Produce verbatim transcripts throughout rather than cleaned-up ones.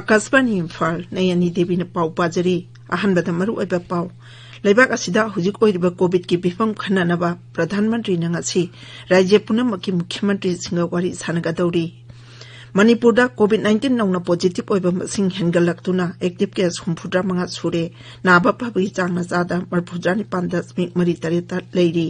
ꯑꯀꯥꯁꯕꯥꯅꯤ ꯏꯝꯐꯥꯜ, ꯅꯌꯅꯤ ꯗꯦꯕꯤꯅ ꯄꯥꯎ ꯄꯥꯖꯔꯤ꯫ ꯑꯍꯥꯟꯕꯗ ꯃꯔꯨꯑꯣꯏꯕ ꯄꯥꯎ꯫ ꯂꯩꯕꯥꯛ ꯑꯁꯤꯗ ꯍꯧꯖꯤꯛ ꯑꯣꯏꯔꯤꯕ ꯀꯣꯚꯤꯗꯀꯤ ꯐꯤꯕꯝ ꯈꯟꯅꯅꯕ ꯄ꯭ꯔꯙꯥꯟ ꯃꯟꯇ꯭ꯔꯤꯅ ꯉꯁꯤ ꯔꯥꯖ꯭ꯌ ꯄꯨꯝꯅꯃꯛꯀꯤ ꯃꯨꯈ꯭ꯌ ꯃꯟꯇ꯭ꯔꯤꯁꯤꯡꯒ ꯋꯥꯔꯤ ꯁꯥꯟꯅꯒꯗꯧꯔꯤ꯫ ꯃꯅꯤꯄꯨꯔꯗ ꯀꯣꯚꯤꯗ ꯅꯥꯏꯟꯇꯤꯟ ꯅꯧꯅ ꯄꯣꯖꯤꯇꯤꯚ ꯑꯣꯏꯕ ꯃꯁꯤꯡ ꯍꯦꯟꯒꯠꯂꯛꯇꯨꯅ ꯑꯦꯛꯇꯤꯚ ꯀꯦꯁ ꯍꯨꯝꯐꯨꯇꯔꯥ ꯃꯉꯥ ꯁꯨꯔꯦ꯫ ꯅꯥꯕ ꯐꯕꯒꯤ ꯆꯥꯡꯅ ꯆꯥꯗ ꯃꯔꯤꯐꯨꯇꯔꯥ ꯅꯤꯄꯥꯟ ꯗꯁꯃꯤꯛ ꯃꯔꯤ ꯇꯔꯦꯠꯇ ꯂꯩꯔꯤ꯫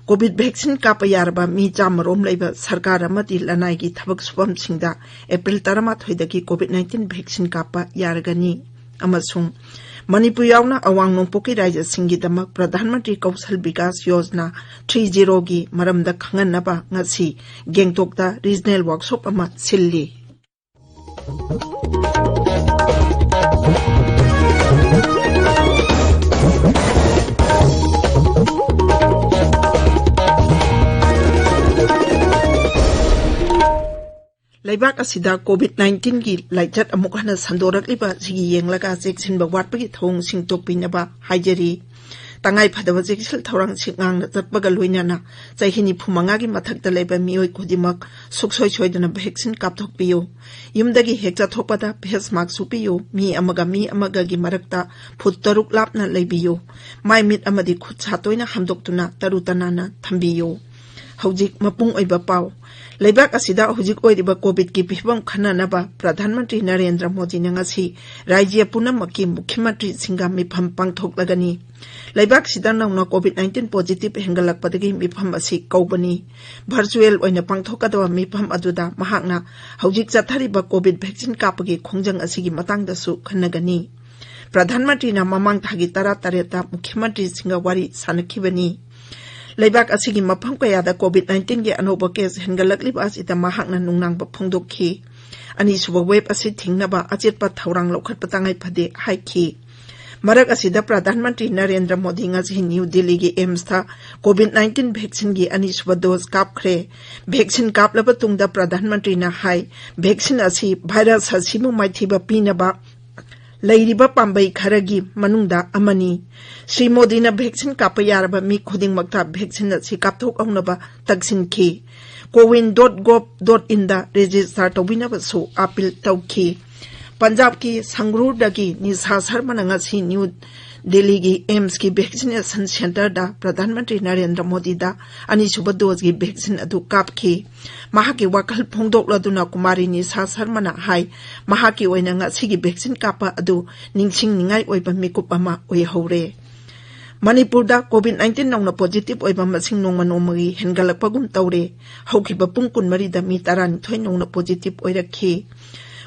ꯀꯣꯚꯤꯗ ꯚꯦꯛꯁꯤꯟ ꯀꯥꯞꯄ ꯌꯥꯔꯕ ꯃꯤ ꯆꯥꯝꯃꯔꯣꯝ ꯂꯩꯕ ꯁꯔꯀꯥꯔ ꯑꯃꯗꯤ ꯂꯅꯥꯏꯒꯤ ꯊꯕꯛ ꯁꯨꯐꯝꯁꯤꯡꯗ ꯑꯦꯄ꯭ꯔꯤꯜ ꯇꯔꯥꯃꯥꯊꯣꯏꯗꯒꯤ ꯀꯣꯚꯤꯗ ꯅꯥꯏꯟꯇꯤꯟ ꯚꯦꯛꯁꯤꯟ ꯀꯥꯞꯄ ꯌꯥꯔꯒꯅꯤ꯫ ꯑꯃꯁꯨꯡ ꯃꯅꯤꯄꯨꯔ ꯌꯥꯎꯅ ꯑꯋꯥꯡ ꯅꯣꯡꯄꯣꯛꯀꯤ ꯔꯥꯖ꯭ꯌꯁꯤꯡꯒꯤꯗꯃꯛ ꯄ꯭ꯔꯙꯥꯟ ꯃꯟꯇ꯭ꯔꯤ ꯀꯧꯁꯜ ꯕꯤꯀꯥꯁ ꯌꯣꯖꯅꯥ ꯊ꯭ꯔꯤ ꯖꯤꯔꯣꯒꯤ ꯃꯔꯝꯗ ꯈꯪꯍꯟꯅꯕ ꯉꯁꯤ ꯒꯦꯡꯇꯣꯛꯇ ꯔꯤꯖꯅꯦꯜ ꯋꯥꯔꯛꯁꯣꯞ ꯑꯃ ꯁꯤꯜꯂꯤ꯫ ꯂꯩꯕꯥꯛ ꯑꯁꯤꯗ ꯀꯣꯚꯤꯗ ꯅꯥꯏꯟꯇꯤꯟꯒꯤ ꯂꯥꯏꯆꯠ ꯑꯃꯨꯛ ꯍꯟꯅ ꯁꯟꯗꯣꯔꯛꯂꯤꯕ ꯑꯁꯤꯒꯤ ꯌꯦꯡꯂꯒ ꯆꯦꯛꯁꯤꯟꯕ ꯋꯥꯠꯄꯒꯤ ꯊꯧꯑꯣꯡꯁꯤꯡ ꯇꯣꯛꯄꯤꯅꯕ ꯍꯥꯏꯖꯔꯤ꯫ ꯇꯉꯥꯏ ꯐꯗꯕ ꯆꯦꯛꯁꯤꯜ ꯊꯧꯔꯥꯡꯁꯤꯡ ꯉꯥꯡꯅ ꯆꯠꯄꯒ ꯂꯣꯏꯅꯅ ꯆꯍꯤ ꯅꯤꯐꯨ ꯃꯉꯥꯒꯤ ꯃꯊꯛꯇ ꯂꯩꯕ ꯃꯤꯑꯣꯏ ꯈꯨꯗꯤꯡꯃꯛ ꯁꯨꯡꯁꯣꯏ ꯁꯣꯏꯗꯅ ꯚꯦꯛꯁꯤꯟ ꯀꯥꯞꯊꯣꯛꯄꯤꯌꯨ꯫ ꯌꯨꯝꯗꯒꯤ ꯍꯦꯛ ꯆꯠꯊꯣꯛꯄꯗ ꯐꯦꯁ ꯃꯥꯛꯁ ꯎꯞꯄꯤꯌꯨ꯫ ꯃꯤ ꯑꯃꯒ ꯃꯤ ꯑꯃꯒꯒꯤ ꯃꯔꯛꯇ ꯐꯨꯠ ꯇꯔꯨꯛ ꯂꯥꯞꯅ ꯂꯩꯕꯤꯌꯨ꯫ ꯃꯥꯏ ꯃꯤꯠ ꯑꯃꯗꯤ ꯈꯨꯠ ꯁꯥ ꯇꯣꯏꯅ ꯍꯥꯝꯗꯣꯛꯇꯨꯅ ꯇꯔꯨ ꯇꯅꯥꯟꯅ ꯊꯝꯕꯤꯌꯨ꯫ ꯍꯧꯖꯤꯛ ꯃꯄꯨꯡ ꯑꯣꯏꯕ ꯄꯥꯎ꯫ ꯂꯩꯕꯥꯛ ꯑꯁꯤꯗ ꯍꯧꯖꯤꯛ ꯑꯣꯏꯔꯤꯕ ꯀꯣꯚꯤꯗꯀꯤ ꯐꯤꯕꯝ ꯈꯟꯅꯅꯕ ꯄ꯭ꯔꯙꯥꯟ ꯃꯟꯇ꯭ꯔꯤ ꯅꯔꯦꯟꯗ꯭ꯔ ꯃꯣꯗꯤꯅ ꯉꯁꯤ ꯔꯥꯖ꯭ꯌ ꯄꯨꯝꯅꯃꯛꯀꯤ ꯃꯨꯈ꯭ꯌ ꯃꯟꯇ꯭ꯔꯤꯁꯤꯡꯒ ꯃꯤꯐꯝ ꯄꯥꯡꯊꯣꯛꯂꯒꯅꯤ꯫ ꯂꯩꯕꯥꯛꯁꯤꯗ ꯅꯧꯅ ꯀꯣꯚꯤꯗ ꯅꯥꯏꯟꯇꯤꯟ ꯄꯣꯖꯤꯇꯤꯚ ꯍꯦꯟꯒꯠꯂꯛꯄꯗꯒꯤ ꯃꯤꯐꯝ ꯑꯁꯤ ꯀꯧꯕꯅꯤ꯫ ꯚꯔꯆꯨꯑꯦꯜ ꯑꯣꯏꯅ ꯄꯥꯡꯊꯣꯛꯀꯗꯕ ꯃꯤꯐꯝ ꯑꯗꯨꯗ ꯃꯍꯥꯛꯅ ꯍꯧꯖꯤꯛ ꯆꯠꯊꯔꯤꯕ ꯀꯣꯚꯤꯗ ꯚꯦꯛꯁꯤꯟ ꯀꯥꯞꯄꯒꯤ ꯈꯣꯡꯖꯪ ꯑꯁꯤꯒꯤ ꯃꯇꯥꯡꯗꯁꯨ ꯈꯟꯅꯒꯅꯤ꯫ ꯄ꯭ꯔꯙꯥꯟ ꯃꯟꯇ꯭ꯔꯤꯅ ꯃꯃꯥꯡ ꯊꯥꯒꯤ ꯇꯔꯥꯇꯔꯦꯠꯇ ꯃꯨꯈ꯭ꯌ ꯃꯟꯇ꯭ꯔꯤꯁꯤꯡꯒ ꯋꯥꯔꯤ ꯁꯥꯟꯅꯈꯤꯕꯅꯤ꯫ ꯂꯩꯕꯥꯛ ꯑꯁꯤꯒꯤ ꯃꯐꯝ ꯀꯌꯥꯗ ꯀꯣꯚꯤꯗ ꯅꯥꯏꯟꯇꯤꯟꯒꯤ ꯑꯅꯧꯕ ꯀꯦꯁ ꯍꯦꯟꯒꯠꯂꯛꯂꯤꯕ ꯑꯁꯤꯗ ꯃꯍꯥꯛꯅ ꯅꯨꯡꯅꯥꯡꯕ ꯐꯣꯡꯗꯣꯛꯈꯤ꯫ ꯑꯅꯤꯁꯨꯕ ꯋꯦꯕ ꯑꯁꯤ ꯊꯤꯡꯅꯕ ꯑꯆꯦꯠꯄ ꯊꯧꯔꯥꯡ ꯂꯧꯈꯠꯄ ꯇꯉꯥꯏ ꯐꯗꯦ ꯍꯥꯏꯈꯤ꯫ ꯃꯔꯛ ꯑꯁꯤꯗ ꯄ꯭ꯔꯙꯥꯟ ꯃꯟꯇ꯭ꯔꯤ ꯅꯔꯦꯟꯗ꯭ꯔ ꯃꯣꯗꯤ ꯉꯁꯤ ꯅ꯭ꯌꯨ ꯗꯤꯜꯂꯤꯒꯤ ꯑꯦꯝꯁꯇ ꯀꯣꯚꯤꯗ ꯅꯥꯏꯟꯇꯤꯟ ꯚꯦꯛꯁꯤꯟꯒꯤ ꯑꯅꯤꯁꯨꯕ ꯗꯣꯁ ꯀꯥꯞꯈ꯭ꯔꯦ꯫ ꯚꯦꯛꯁꯤꯟ ꯀꯥꯞꯂꯕ ꯇꯨꯡꯗ ꯄ꯭ꯔꯙꯥꯟ ꯃꯟꯇ꯭ꯔꯤꯅ ꯍꯥꯏ, ꯚꯦꯛꯁꯤꯟ ꯑꯁꯤ ꯚꯥꯏꯔꯁ ꯑꯁꯤꯕꯨ ꯃꯥꯏꯊꯤꯕ ꯄꯤꯅꯕ ꯂꯩꯔꯤꯕ ꯄꯥꯝꯕꯩ ꯈꯔꯒꯤ ꯃꯅꯨꯡꯗ ꯑꯃꯅꯤ꯫ ꯁ꯭ꯔꯤ ꯃꯣꯗꯤꯅ ꯚꯦꯛꯁꯤꯟ ꯀꯥꯞꯄ ꯌꯥꯔꯕ ꯃꯤ ꯈꯨꯗꯤꯡꯃꯛꯇ ꯚꯦꯛꯁꯤꯟ ꯑꯁꯤ ꯀꯥꯞꯊꯣꯛꯍꯧꯅꯕ ꯇꯛꯁꯤꯟꯈꯤ꯫ CoWIN dot gov dot in register ꯇꯧꯕꯤꯅꯕꯁꯨ ꯑꯥꯄꯤꯜ ꯇꯧꯈꯤ꯫ ꯄꯟꯖꯥꯕꯀꯤ ꯁꯪꯒ꯭ꯔꯨꯔꯗꯒꯤ ꯅꯤꯁꯥ ꯁꯔꯃꯅ ꯉꯁꯤ ꯅ꯭ꯌꯨ ꯗꯤꯜꯂꯤꯒꯤ ꯑꯦꯝꯁꯀꯤ ꯚꯦꯛꯁꯤꯅꯦꯁꯟ ꯁꯦꯟꯇꯔꯗ ꯄ꯭ꯔꯙꯥꯟ ꯃꯟꯇ꯭ꯔꯤ ꯅꯔꯦꯟꯗ꯭ꯔ ꯃꯣꯗꯤꯗ ꯑꯅꯤꯁꯨꯕ ꯗꯣꯖꯒꯤ ꯚꯦꯛꯁꯤꯟ ꯑꯗꯨ ꯀꯥꯞꯈꯤ꯫ ꯃꯍꯥꯛꯀꯤ ꯋꯥꯈꯜ ꯐꯣꯡꯗꯣꯛꯂꯗꯨꯅ ꯀꯨꯃꯥꯔꯤ ꯅꯤꯁꯥ ꯁꯔꯃꯅ ꯍꯥꯏ, ꯃꯍꯥꯛꯀꯤ ꯑꯣꯏꯅ ꯉꯁꯤꯒꯤ ꯚꯦꯛꯁꯤꯟ ꯀꯥꯞꯄ ꯑꯗꯨ ꯅꯤꯡꯁꯤꯡꯅꯤꯡꯉꯥꯏ ꯑꯣꯏꯕ ꯃꯤꯀꯨꯞ ꯑꯃ ꯑꯣꯏꯍꯧꯔꯦ꯫ ꯃꯅꯤꯄꯨꯔꯗ COVID nineteen ꯅꯧꯅ positive ꯑꯣꯏꯕ ꯃꯁꯤꯡ ꯅꯣꯡꯃ ꯅꯣꯡꯃꯒꯤ ꯍꯦꯟꯒꯠꯂꯛꯄꯒꯨꯝ ꯇꯧꯔꯦ꯫ ꯍꯧꯈꯤꯕ ꯄꯨꯡ ꯀꯨꯟꯃꯔꯤꯗ ꯃꯤ ꯇꯔꯥꯅꯤꯊꯣꯏ ꯅꯧꯅ positive ꯑꯣꯏꯔꯛꯈꯤ꯫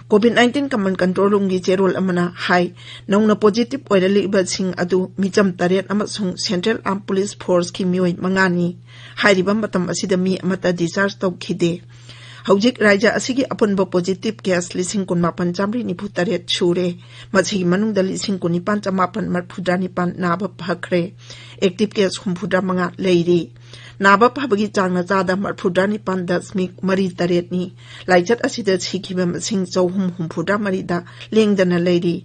COVID nineteen command control roomꯒꯤ ꯆꯦꯔꯣꯜ ꯑꯃꯅ ꯍꯥꯏ, ꯅꯧꯅ positive ꯑꯣꯏꯔꯛꯂꯤꯕꯁꯤꯡ ꯑꯗꯨ ꯃꯤꯆꯝ ꯇꯔꯦꯠ ꯑꯃꯁꯨꯡ Central Armed Police Forceꯀꯤ ꯃꯤꯑꯣꯏ ꯃꯉꯥꯅꯤ꯫ ꯍꯥꯏꯔꯤꯕ ꯃꯇꯝ ꯑꯁꯤꯗ ꯃꯤ ꯑꯃꯠꯇ discharge ꯇꯧꯈꯤꯗꯦ꯫ ꯍꯧꯖꯤꯛ ꯔꯥꯖ꯭ꯌ ꯑꯁꯤꯒꯤ ꯑꯄꯨꯟꯕ positive case ꯂꯤꯁꯤꯡ ꯀꯨꯟꯃꯥꯄꯟ ꯆꯥꯃꯔꯤ ꯅꯤꯐꯨ ꯇꯔꯦꯠ ꯁꯨꯔꯦ꯫ ꯃꯁꯤꯒꯤ ꯃꯅꯨꯡꯗ ꯂꯤꯁꯤꯡ ꯀꯨꯟꯅꯤꯄꯥꯟ ꯆꯃꯥꯄꯟ ꯃꯔꯤꯐꯨꯇꯔꯥꯅꯤꯄꯥꯟ ꯅꯥꯕ ꯐꯈ꯭ꯔꯦ꯫ Active case ꯍꯨꯝꯐꯨꯇꯔꯥꯃꯉꯥ ꯂꯩꯔꯤ꯫ ꯅꯥꯕ ꯐꯕꯒꯤ ꯆꯥꯡꯅ ꯆꯥꯗ ꯃꯔꯤꯐꯨꯇꯔꯥꯅꯤꯄꯥꯟ ꯗꯁꯃꯤꯛ ꯃꯔꯤ ꯇꯔꯦꯠꯅꯤ꯫ ꯂꯥꯏꯆꯠ ꯑꯁꯤꯗ ꯁꯤꯈꯤꯕ ꯃꯁꯤꯡ ꯆꯍꯨꯝ ꯍꯨꯝꯐꯨꯇꯔꯥꯃꯔꯤꯗ ꯂꯦꯡꯗꯅ ꯂꯩꯔꯤ꯫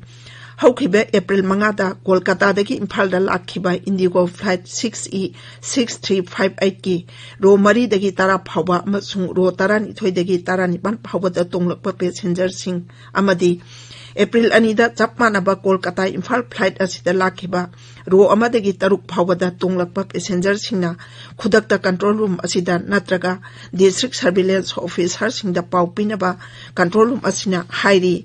ꯍꯧꯈꯤꯕ ꯑꯦꯄ꯭ꯔꯤꯜ ꯃꯉꯥꯗ ꯀꯣꯜꯀꯇꯥꯗꯒꯤ ꯏꯝꯐꯥꯜꯗ ꯂꯥꯛꯈꯤꯕ IndiGo flight six E six three five eightꯀꯤ row ꯃꯔꯤꯗꯒꯤ ꯇꯔꯥ ꯐꯥꯎꯕ ꯑꯃꯁꯨꯡ row ꯇꯔꯥꯅꯤꯊꯣꯏꯗꯒꯤ ꯇꯔꯥꯅꯤꯄꯥꯟ ꯐꯥꯎꯕꯗ ꯇꯣꯡꯂꯛꯄ passengerꯁꯤꯡ ꯑꯃꯗꯤ ꯑꯦꯄ꯭ꯔꯤꯜ ꯑꯅꯤꯗ ꯆꯞ ꯃꯥꯟꯅꯕ ꯀꯣꯜꯀꯇꯥ ꯏꯝꯐꯥꯜ flight ꯑꯁꯤꯗ ꯂꯥꯛꯈꯤꯕ row ꯑꯃꯗꯒꯤ ꯇꯔꯨꯛ ꯐꯥꯎꯕꯗ ꯇꯣꯡꯂꯛꯄ passengerꯁꯤꯡꯅ ꯈꯨꯗꯛꯇ control room ꯑꯁꯤꯗ ꯅꯠꯇ꯭ꯔꯒ district surveillance officerꯁꯤꯡꯗ ꯄꯥꯎ ꯄꯤꯅꯕ control room ꯑꯁꯤꯅ ꯍꯥꯏꯔꯤ꯫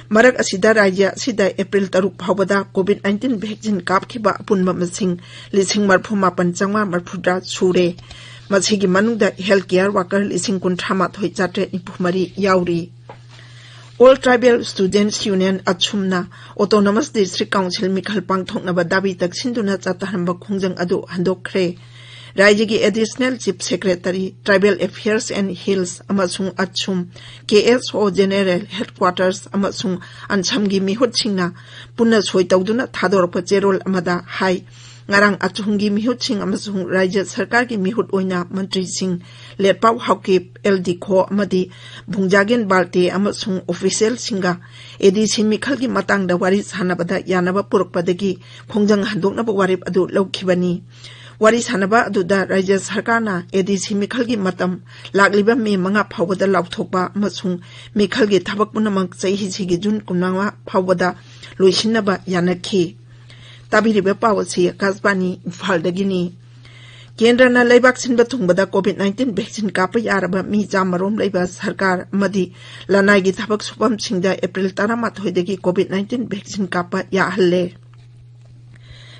ꯃꯔꯛ ꯑꯁꯤꯗ ꯔꯥꯖ꯭ꯌ ꯑꯁꯤꯗ ꯑꯦꯄ꯭ꯔꯤꯜ ꯇꯔꯨꯛ ꯐꯥꯎꯕꯗ COVID nineteen vaccine ꯀꯥꯞꯈꯤꯕ ꯑꯄꯨꯟꯕ ꯃꯁꯤꯡ ꯂꯤꯁꯤꯡ ꯃꯔꯤꯐꯨ ꯃꯥꯄꯟ ꯆꯥꯃꯉꯥ ꯃꯔꯤꯐꯨꯇꯔꯥ ꯁꯨꯔꯦ꯫ ꯃꯁꯤꯒꯤ ꯃꯅꯨꯡꯗ health care worker ꯂꯤꯁꯤꯡ ꯀꯨꯟꯊ꯭ꯔꯥ ꯃꯥꯊꯣꯏ ꯆꯥꯇ꯭ꯔꯦꯠ ꯅꯤꯐꯨ ꯃꯔꯤ ꯌꯥꯎꯔꯤ꯫ All Tribal Students Union, ATSUMꯅ Autonomous District Council ꯃꯤꯈꯜ ꯄꯥꯡꯊꯣꯛꯅꯕ ꯗꯥꯕꯤ ꯇꯛꯁꯤꯟꯗꯨꯅ ꯆꯠꯊꯍꯟꯕ ꯈꯣꯡꯖꯪ ꯑꯗꯨ ꯍꯟꯗꯣꯛꯈ꯭ꯔꯦ꯫ ꯔꯥꯖ꯭ꯌꯒꯤ Additional Chief Secretary, Tribal Affairs and Hills ꯑꯃꯁꯨꯡ ATSUM, KSO General Headquarters ꯑꯃꯁꯨꯡ ANSAMꯒꯤ ꯃꯤꯍꯨꯠꯁꯤꯡꯅ ꯄꯨꯟꯅ ꯁꯣꯏ ꯇꯧꯗꯨꯅ ꯊꯥꯗꯣꯔꯛꯄ ꯆꯦꯔꯣꯜ ꯑꯃꯗ ꯍꯥꯏ, ꯉꯔꯥꯡ ATSUMꯒꯤ ꯃꯤꯍꯨꯠꯁꯤꯡ ꯑꯃꯁꯨꯡ ꯔꯥꯖ꯭ꯌ ꯁꯔꯀꯥꯔꯒꯤ ꯃꯤꯍꯨꯠ ꯑꯣꯏꯅ ꯃꯟꯇ꯭ꯔꯤꯁꯤꯡ, ꯂꯦꯠꯄꯥꯎ ꯍꯥꯎꯀꯤꯞ, ꯑꯦꯜ ꯗꯤꯈꯣ ꯑꯃꯗꯤ ꯚꯨꯡꯖꯥꯒꯦꯟ ꯕꯥꯜꯇꯦ ꯑꯃꯁꯨꯡ officialꯁꯤꯡꯒ ADC ꯃꯤꯈꯜꯒꯤ ꯃꯇꯥꯡꯗ ꯋꯥꯔꯤ ꯁꯥꯟꯅꯕꯗ ꯌꯥꯅꯕ ꯄꯨꯔꯛꯄꯗꯒꯤ ꯈꯣꯡꯖꯪ ꯍꯟꯗꯣꯛꯅꯕ ꯋꯥꯔꯦꯞ ꯑꯗꯨ ꯂꯧꯈꯤꯕꯅꯤ꯫ ꯋꯥꯔꯤ ꯁꯥꯟꯅꯕ ꯑꯗꯨꯗ ꯔꯥꯖ꯭ꯌ ꯁꯔꯀꯥꯔꯅ ꯑꯦ ꯗꯤ ꯁꯤ ꯃꯤꯈꯜꯒꯤ ꯃꯇꯝ ꯂꯥꯛꯂꯤꯕ ꯃꯦ ꯃꯉꯥ ꯐꯥꯎꯕꯗ ꯂꯥꯎꯊꯣꯛꯄ ꯑꯃꯁꯨꯡ ꯃꯤꯈꯜꯒꯤ ꯊꯕꯛ ꯄꯨꯝꯅꯃꯛ ꯆꯍꯤꯁꯤꯒꯤ ꯖꯨꯟ ꯀꯨꯟꯃꯉꯥ ꯐꯥꯎꯕꯗ ꯂꯣꯏꯁꯤꯟꯅꯕ ꯌꯥꯅꯈꯤ꯫ ꯇꯥꯕꯤꯔꯤꯕ ꯄꯥꯎ ꯑꯁꯤ ꯑꯀꯥꯁꯕꯥꯅꯤ ꯏꯝꯐꯥꯜꯗꯒꯤꯅꯤ꯫ ꯀꯦꯟꯗ꯭ꯔꯅ ꯂꯩꯕꯥꯛ ꯁꯤꯟꯕ ꯊꯨꯡꯕꯗ COVID nineteen vaccine ꯀꯥꯞꯄ ꯌꯥꯔꯕ ꯃꯤ ꯆꯥꯝꯃꯔꯣꯝ ꯂꯩꯕ ꯁꯔꯀꯥꯔ ꯑꯃꯗꯤ ꯂꯅꯥꯏꯒꯤ ꯊꯕꯛ ꯁꯨꯐꯝꯁꯤꯡꯗ ꯑꯦꯄ꯭ꯔꯤꯜ ꯇꯔꯥꯃꯥꯊꯣꯏꯗꯒꯤ COVID nineteen vaccine ꯀꯥꯞꯄ ꯌꯥꯍꯜꯂꯦ꯫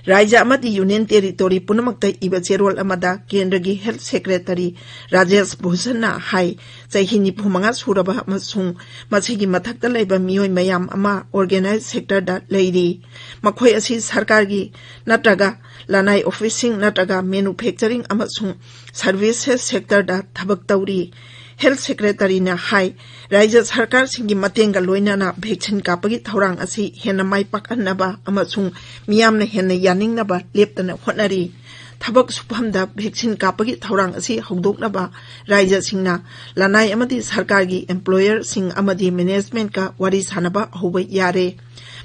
ꯔꯥꯖ꯭ꯌ ꯑꯃꯗꯤ Union Territory ꯄꯨꯝꯅꯃꯛꯇ ꯏꯕ ꯆꯦꯔꯣꯜ ꯑꯃꯗ ꯀꯦꯟꯗ꯭ꯔꯒꯤ Health Secretary ꯔꯥꯖꯦꯁ ꯚꯨꯁꯟꯅ ꯍꯥꯏ, ꯆꯍꯤ ꯅꯤꯐꯨ ꯃꯉꯥ ꯁꯨꯔꯕ ꯑꯃꯁꯨꯡ ꯃꯁꯤꯒꯤ ꯃꯊꯛꯇ ꯂꯩꯕ ꯃꯤꯑꯣꯏ ꯃꯌꯥꯝ ꯑꯃ organized sectorꯗ ꯂꯩꯔꯤ꯫ ꯃꯈꯣꯏ ꯑꯁꯤ ꯁꯔꯀꯥꯔꯒꯤ ꯅꯠꯇ꯭ꯔꯒ ꯂꯅꯥꯏ officeꯁꯤꯡ ꯅꯠꯇ꯭ꯔꯒ manufacturing ꯑꯃꯁꯨꯡ services sectorꯗ ꯊꯕꯛ ꯇꯧꯔꯤ꯫ Health Secretaryꯅ ꯍꯥꯏ, ꯔꯥꯖ꯭ꯌ ꯁꯔꯀꯥꯔꯁꯤꯡꯒꯤ ꯃꯇꯦꯡꯒ ꯂꯣꯏꯅꯅ vaccine ꯀꯥꯞꯄꯒꯤ ꯊꯧꯔꯥꯡ ꯑꯁꯤ ꯍꯦꯟꯅ ꯃꯥꯏ ꯄꯥꯛꯍꯟꯅꯕ ꯑꯃꯁꯨꯡ ꯃꯤꯌꯥꯝꯅ ꯍꯦꯟꯅ ꯌꯥꯅꯤꯡꯅꯕ ꯂꯦꯞꯇꯅ ꯍꯣꯠꯅꯔꯤ꯫ ꯊꯕꯛ ꯁꯨꯐꯝꯗ vaccine ꯀꯥꯞꯄꯒꯤ ꯊꯧꯔꯥꯡ ꯑꯁꯤ ꯍꯧꯗꯣꯛꯅꯕ ꯔꯥꯖ꯭ꯌꯁꯤꯡꯅ ꯂꯅꯥꯏ ꯑꯃꯗꯤ ꯁꯔꯀꯥꯔꯒꯤ employerꯁꯤꯡ ꯑꯃꯗꯤ managementꯀ ꯋꯥꯔꯤ ꯁꯥꯟꯅꯕ ꯍꯧꯕ ꯌꯥꯔꯦ꯫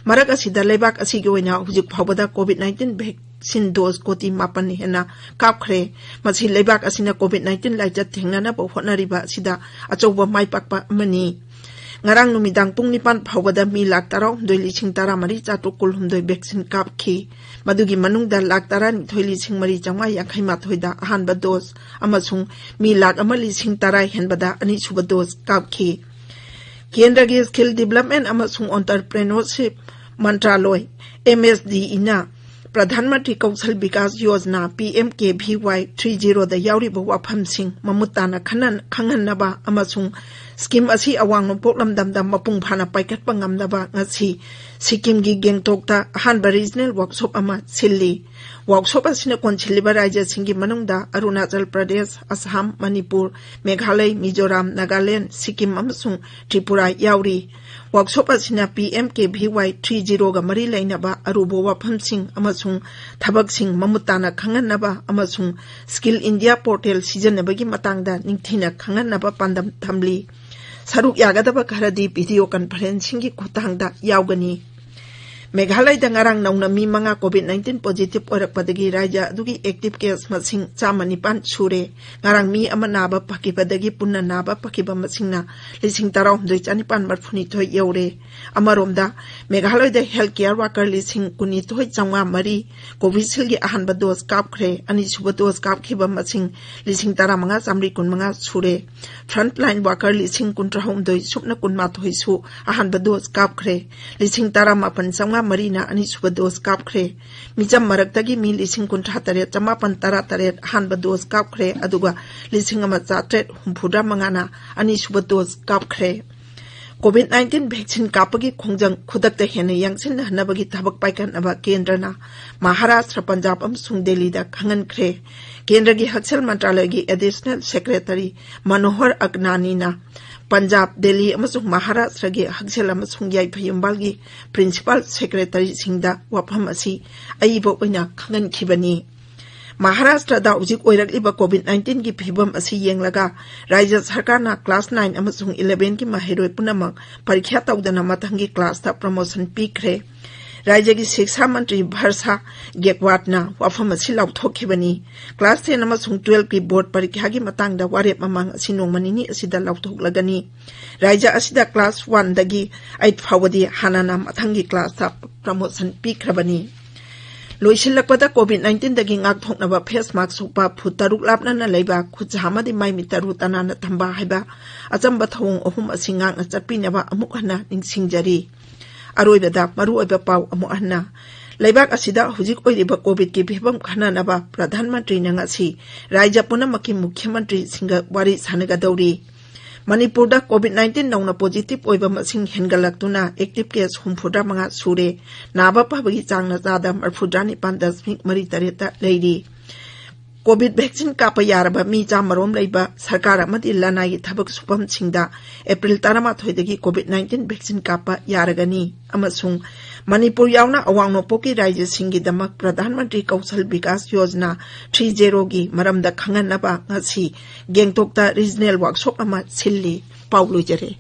ꯃꯔꯛ ꯑꯁꯤꯗ ꯂꯩꯕꯥꯛ ꯑꯁꯤꯒꯤ ꯑꯣꯏꯅ ꯍꯧꯖꯤꯛ ꯐꯥꯎꯕꯗ COVID nineteen vaccine dose ꯀꯣꯇꯤ ꯃꯥꯄꯟ ꯍꯦꯟꯅ ꯀꯥꯞꯈ꯭ꯔꯦ꯫ ꯃꯁꯤ ꯂꯩꯕꯥꯛ ꯑꯁꯤꯅ COVID nineteen ꯂꯥꯏꯆꯠ ꯊꯦꯡꯅꯅꯕ ꯍꯣꯠꯅꯔꯤꯕ ꯑꯁꯤꯗ ꯑꯆꯧꯕ ꯃꯥꯏ ꯄꯥꯛꯄ ꯑꯃꯅꯤ꯫ ꯉꯔꯥꯡ ꯅꯨꯃꯤꯗꯥꯡ ꯄꯨꯡ ꯅꯤꯄꯥꯟ ꯐꯥꯎꯕꯗ ꯃꯤ ꯂꯥꯈ ꯇꯔꯥꯍꯨꯝꯗꯣꯏ ꯂꯤꯁꯤꯡ ꯇꯔꯥꯃꯔꯤ ꯆꯥꯇ꯭ꯔꯨꯛ ꯀꯨꯟꯍꯨꯝꯗꯣꯏ vaccine ꯀꯥꯞꯈꯤ꯫ ꯃꯗꯨꯒꯤ ꯃꯅꯨꯡꯗ ꯂꯥꯈ ꯇꯔꯥꯅꯤꯊꯣꯏ ꯂꯤꯁꯤꯡ ꯃꯔꯤ ꯆꯥꯝꯃꯉꯥ ꯌꯥꯡꯈꯩ ꯃꯥꯊꯣꯏꯗ ꯑꯍꯥꯟꯕ dose ꯑꯃꯁꯨꯡ ꯃꯤ ꯂꯥꯈ ꯑꯃ ꯂꯤꯁꯤꯡ ꯇꯔꯥ ꯍꯦꯟꯕꯗ ꯑꯅꯤꯁꯨꯕ dose ꯀꯥꯞꯈꯤ꯫ ꯀꯦꯟꯗ꯭ꯔꯒꯤ Skill Development ꯑꯃꯁꯨꯡ Entrepreneurship ꯃꯟꯇ꯭ꯔꯥꯂꯣꯏ, MSDEꯅ Pradhan Mantri Kaushal Vikas Yojana, PMKVY three zeroꯗ ꯌꯥꯎꯔꯤꯕ ꯋꯥꯐꯝꯁꯤꯡ ꯃꯃꯨꯠ ꯇꯥꯅ ꯈꯟꯅ-, ꯈꯪꯍꯟꯅꯕ ꯑꯃꯁꯨꯡ scheme ꯑꯁꯤ ꯑꯋꯥꯡ ꯅꯣꯡꯄꯣꯛ ꯂꯝꯗꯝꯗ ꯃꯄꯨꯡ ꯐꯥꯅ ꯄꯥꯏꯈꯠꯄ ꯉꯝꯅꯕ ꯉꯁꯤ ꯁꯤꯛꯀꯤꯝꯒꯤ ꯒꯦꯡꯇꯣꯛꯇ ꯑꯍꯥꯟꯕ regional workshop ꯑꯃ ꯁꯤꯜꯂꯤ꯫ Workshop ꯑꯁꯤꯅ ꯀꯣꯟꯁꯤꯜꯂꯤꯕ ꯔꯥꯖ꯭ꯌꯁꯤꯡꯒꯤ ꯃꯅꯨꯡꯗ ꯑꯔꯨꯅꯥꯆꯜ ꯄ꯭ꯔꯗꯦꯁ, ꯑꯁꯥꯝ, ꯃꯅꯤꯄꯨꯔ, ꯃꯦꯘꯥꯂꯌ, ꯃꯤꯖꯣꯔꯥꯝ, ꯅꯥꯒꯥꯂꯦꯟꯗ, ꯁꯤꯛꯀꯤꯝ ꯑꯃꯁꯨꯡ ꯇ꯭ꯔꯤꯄꯨꯔꯥ ꯌꯥꯎꯔꯤ꯫ Workshop ꯑꯁꯤꯅ PMKVY three zeroꯒ ꯃꯔꯤ ꯂꯩꯅꯕ ꯑꯔꯨꯕ ꯋꯥꯐꯝꯁꯤꯡ ꯑꯃꯁꯨꯡ ꯊꯕꯛꯁꯤꯡ ꯃꯃꯨꯠ ꯇꯥꯅ ꯈꯪꯍꯟꯅꯕ ꯑꯃꯁꯨꯡ Skill India portal ꯁꯤꯖꯤꯟꯅꯕꯒꯤ ꯃꯇꯥꯡꯗ ꯅꯤꯡꯊꯤꯅ ꯈꯪꯍꯟꯅꯕ ꯄꯥꯟꯗꯝ ꯊꯝꯂꯤ꯫ ꯁꯔꯨꯛ ꯌꯥꯒꯗꯕ ꯈꯔꯗꯤ video conferencingꯒꯤ ꯈꯨꯠꯊꯥꯡꯗ ꯌꯥꯎꯒꯅꯤ꯫ ꯃꯦꯘꯥꯂꯌꯗ ꯉꯔꯥꯡ ꯅꯧꯅ ꯃꯤ ꯃꯉꯥ COVID nineteen positive ꯑꯣꯏꯔꯛꯄꯗꯒꯤ ꯔꯥꯖ꯭ꯌ ꯑꯗꯨꯒꯤ active case ꯃꯁꯤꯡ ꯆꯥꯝꯃ ꯅꯤꯄꯥꯟ ꯁꯨꯔꯦ꯫ ꯉꯔꯥꯡ ꯃꯤ ꯑꯃ ꯅꯥꯕ ꯐꯈꯤꯕꯗꯒꯤ ꯄꯨꯟꯅ ꯅꯥꯕ ꯐꯈꯤꯕ ꯃꯁꯤꯡꯅ ꯂꯤꯁꯤꯡ ꯇꯔꯥꯍꯨꯝꯗꯣꯏ ꯆꯥꯅꯤꯄꯥꯟ ꯃꯔꯤꯐꯨꯅꯤꯊꯣꯏ ꯌꯧꯔꯦ꯫ ꯑꯃꯔꯣꯝꯗ, ꯃꯦꯘꯥꯂꯌꯗ health care worker ꯂꯤꯁꯤꯡ ꯀꯨꯟꯅꯤꯊꯣꯏ ꯆꯥꯝꯃꯉꯥ ꯃꯔꯤ Covishield ꯒꯤ ꯑꯍꯥꯟꯕ dose ꯀꯥꯞꯈ꯭ꯔꯦ, ꯑꯅꯤꯁꯨꯕ dose ꯀꯥꯞꯈꯤꯕ ꯃꯁꯤꯡ ꯂꯤꯁꯤꯡ ꯇꯔꯥꯃꯉꯥ ꯆꯥꯝꯃꯔꯤ ꯀꯨꯟꯃꯉꯥ ꯁꯨꯔꯦ꯫ Frontline worker ꯂꯤꯁꯤꯡ ꯀꯨꯟꯊ꯭ꯔꯥꯍꯨꯝꯗꯣꯏ ꯁꯨꯞꯅ ꯀꯨꯟꯃꯥꯊꯣꯏꯁꯨ ꯑꯍꯥꯟꯕ dose ꯀꯥꯞꯈ꯭ꯔꯦ, ꯂꯤꯁꯤꯡ ꯇꯔꯥꯃꯥꯄꯟ ꯆꯥꯝꯃꯉꯥ ꯃꯔꯤꯅ ꯑꯅꯤꯁꯨꯕ dose ꯀꯥꯞꯈ꯭ꯔꯦ꯫ ꯃꯤꯆꯝ ꯃꯔꯛꯇꯒꯤ ꯃꯤ ꯂꯤꯁꯤꯡ ꯀꯨꯟꯊ꯭ꯔꯥ ꯇꯔꯦꯠ ꯆꯥꯃꯥꯄꯟ ꯇꯔꯥ ꯇꯔꯦꯠ ꯑꯍꯥꯟꯕ dose ꯀꯥꯞꯈ꯭ꯔꯦ, ꯑꯗꯨꯒ ꯂꯤꯁꯤꯡ ꯑꯃ ꯆꯥꯇ꯭ꯔꯦꯠ ꯍꯨꯝꯐꯨꯇꯔꯥ ꯃꯉꯥꯅ ꯑꯅꯤꯁꯨꯕ dose ꯀꯥꯞꯈ꯭ꯔꯦ꯫ COVID nineteen vaccine ꯀꯥꯞꯄꯒꯤ ꯈꯣꯡꯖꯪ ꯈꯨꯗꯛꯇ ꯍꯦꯟꯅ ꯌꯥꯡꯁꯤꯟꯅꯍꯟꯅꯕꯒꯤ ꯊꯕꯛ ꯄꯥꯏꯈꯠꯅꯕ ꯀꯦꯟꯗ꯭ꯔꯅ ꯃꯍꯥꯔꯥꯁꯇ꯭ꯔ, ꯄꯟꯖꯥꯕ ꯑꯃꯁꯨꯡ ꯗꯦꯜꯂꯤꯗ ꯈꯪꯍꯟꯈ꯭ꯔꯦ꯫ ꯀꯦꯟꯗ꯭ꯔꯒꯤ ꯍꯛꯁꯦꯜ ꯃꯟꯇ꯭ꯔꯥꯂꯌꯒꯤ Additional Secretary ꯃꯅꯣꯍꯔ ꯑꯒꯅꯥꯅꯤꯅ ꯄꯟꯖꯥꯕ, ꯗꯦꯜꯂꯤ ꯑꯃꯁꯨꯡ ꯃꯍꯥꯔꯥꯁꯇ꯭ꯔꯒꯤ ꯍꯛꯁꯦꯜ ꯑꯃꯁꯨꯡ ꯌꯥꯏꯐ ꯌꯨꯝꯕꯥꯜꯒꯤ Principal Secretaryꯁꯤꯡꯗ ꯋꯥꯐꯝ ꯑꯁꯤ ꯑꯏꯕ ꯑꯣꯏꯅ ꯈꯪꯍꯟꯈꯤꯕꯅꯤ꯫ ꯃꯍꯥꯔꯥꯁꯇ꯭ꯔꯗ ꯍꯧꯖꯤꯛ ꯑꯣꯏꯔꯛꯂꯤꯕ COVID nineteen ꯒꯤ ꯐꯤꯕꯝ ꯑꯁꯤ ꯌꯦꯡꯂꯒ ꯔꯥꯖ꯭ꯌ ꯁꯔꯀꯥꯔꯅ class nine ꯑꯃꯁꯨꯡ eleven ꯒꯤ ꯃꯍꯩꯔꯣꯏ ꯄꯨꯝꯅꯃꯛ ꯄꯔꯤꯈ꯭ꯌꯥ ꯇꯧꯗꯅ ꯃꯊꯪꯒꯤ classꯇ promotion ꯄꯤꯈ꯭ꯔꯦ꯫ ꯔꯥꯖ꯭ꯌꯒꯤ ꯁꯤꯛꯁꯥ ꯃꯟꯇ꯭ꯔꯤ ꯚꯔꯁꯥ ꯒꯦꯛꯋꯥꯠꯅ ꯋꯥꯐꯝ ꯑꯁꯤ ꯂꯥꯎꯊꯣꯛꯈꯤꯕꯅꯤ꯫ Class ten ꯑꯃꯁꯨꯡ twelve ꯀꯤ board ꯄꯔꯤꯈ꯭ꯌꯥꯒꯤ ꯃꯇꯥꯡꯗ ꯋꯥꯔꯦꯞ ꯃꯃꯥꯡ ꯑꯁꯤ ꯅꯣꯡꯃ ꯅꯤꯅꯤ ꯑꯁꯤꯗ ꯂꯥꯎꯊꯣꯛꯂꯒꯅꯤ꯫ ꯔꯥꯖ꯭ꯌ ꯑꯁꯤꯗ class one ꯗꯒꯤ eight ꯐꯥꯎꯕꯗꯤ ꯍꯥꯟꯅꯅ ꯃꯊꯪꯒꯤ classꯇ promotion ꯄꯤꯈ꯭ꯔꯕꯅꯤ꯫ ꯂꯣꯏꯁꯤꯜꯂꯛꯄꯗ, COVID nineteen ꯗꯒꯤ ꯉꯥꯛꯊꯣꯛꯅꯕ face mask ꯎꯞꯄ, ꯐꯨꯠ ꯇꯔꯨꯛ ꯂꯥꯞꯅꯅ ꯂꯩꯕ, ꯈꯨꯠꯁꯥ ꯑꯃꯗꯤ ꯃꯥꯏ ꯃꯤꯠ ꯇꯔꯨ ꯇꯅꯥꯟꯅ ꯊꯝꯕ ꯍꯥꯏꯕ ꯑꯆꯝꯕ ꯊꯧꯑꯣꯡ ꯑꯍꯨꯝ ꯑꯁꯤ ꯉꯥꯛꯅ ꯆꯠꯄꯤꯅꯕ ꯑꯃꯨꯛ ꯍꯟꯅ ꯅꯤꯡꯁꯤꯡꯖꯔꯤ꯫ ꯑꯔꯣꯏꯕꯗ ꯃꯔꯨꯑꯣꯏꯕ ꯄꯥꯎ ꯑꯃꯨꯛ ꯍꯟꯅ꯫ ꯂꯩꯕꯥꯛ ꯑꯁꯤꯗ ꯍꯧꯖꯤꯛ ꯑꯣꯏꯔꯤꯕ COVIDꯀꯤ ꯐꯤꯕꯝ ꯈꯟꯅꯅꯕ ꯄ꯭ꯔꯙꯥꯟ ꯃꯟꯇ꯭ꯔꯤꯅ ꯉꯁꯤ ꯔꯥꯖ꯭ꯌ ꯄꯨꯝꯅꯃꯛꯀꯤ ꯃꯨꯈ꯭ꯌ ꯃꯟꯇ꯭ꯔꯤꯁꯤꯡꯒ ꯋꯥꯔꯤ ꯁꯥꯟꯅꯒꯗꯧꯔꯤ꯫ ꯃꯅꯤꯄꯨꯔꯗ COVID nineteen ꯅꯧꯅ positive ꯑꯣꯏꯕ ꯃꯁꯤꯡ ꯍꯦꯟꯒꯠꯂꯛꯇꯨꯅ active case ꯍꯨꯝꯐꯨꯇꯔꯥ ꯃꯉꯥ ꯁꯨꯔꯦ꯫ ꯅꯥꯕ ꯐꯕꯒꯤ ꯆꯥꯡꯅ ꯆꯥꯗ ꯃꯔꯤꯐꯨꯇꯔꯥ ꯅꯤꯄꯥꯟ ꯗꯁꯃꯤꯛ ꯃꯔꯤ ꯇꯔꯦꯠꯇ ꯂꯩꯔꯤ꯫ COVID vaccine ꯀꯥꯞꯄ ꯌꯥꯔꯕ ꯃꯤ ꯆꯥꯝꯃꯔꯣꯝ ꯂꯩꯕ ꯁꯔꯀꯥꯔ ꯑꯃꯗꯤ ꯂꯅꯥꯏꯒꯤ ꯊꯕꯛ ꯁꯨꯐꯝꯁꯤꯡꯗ April ꯇꯔꯥꯃꯥꯊꯣꯏꯗꯒꯤ COVID nineteen vaccine ꯀꯥꯞꯄ ꯌꯥꯔꯒꯅꯤ꯫ ꯑꯃꯁꯨꯡ ꯃꯅꯤꯄꯨꯔ ꯌꯥꯎꯅ ꯑꯋꯥꯡ ꯅꯣꯡꯄꯣꯛꯀꯤ ꯔꯥꯖ꯭ꯌꯁꯤꯡꯒꯤꯗꯃꯛ ꯄ꯭ꯔꯙꯥꯟ ꯃꯟꯇ꯭ꯔꯤ ꯀꯧꯁꯜ ꯕꯤꯀꯥꯁ ꯌꯣꯖꯅꯥ three zeroꯒꯤ ꯃꯔꯝꯗ ꯈꯪꯍꯟꯅꯕ ꯉꯁꯤ ꯒꯦꯡꯇꯣꯛꯇ regional workshop ꯑꯃ ꯁꯤꯜꯂꯤ꯫ ꯄꯥꯎ ꯂꯣꯏꯖꯔꯦ꯫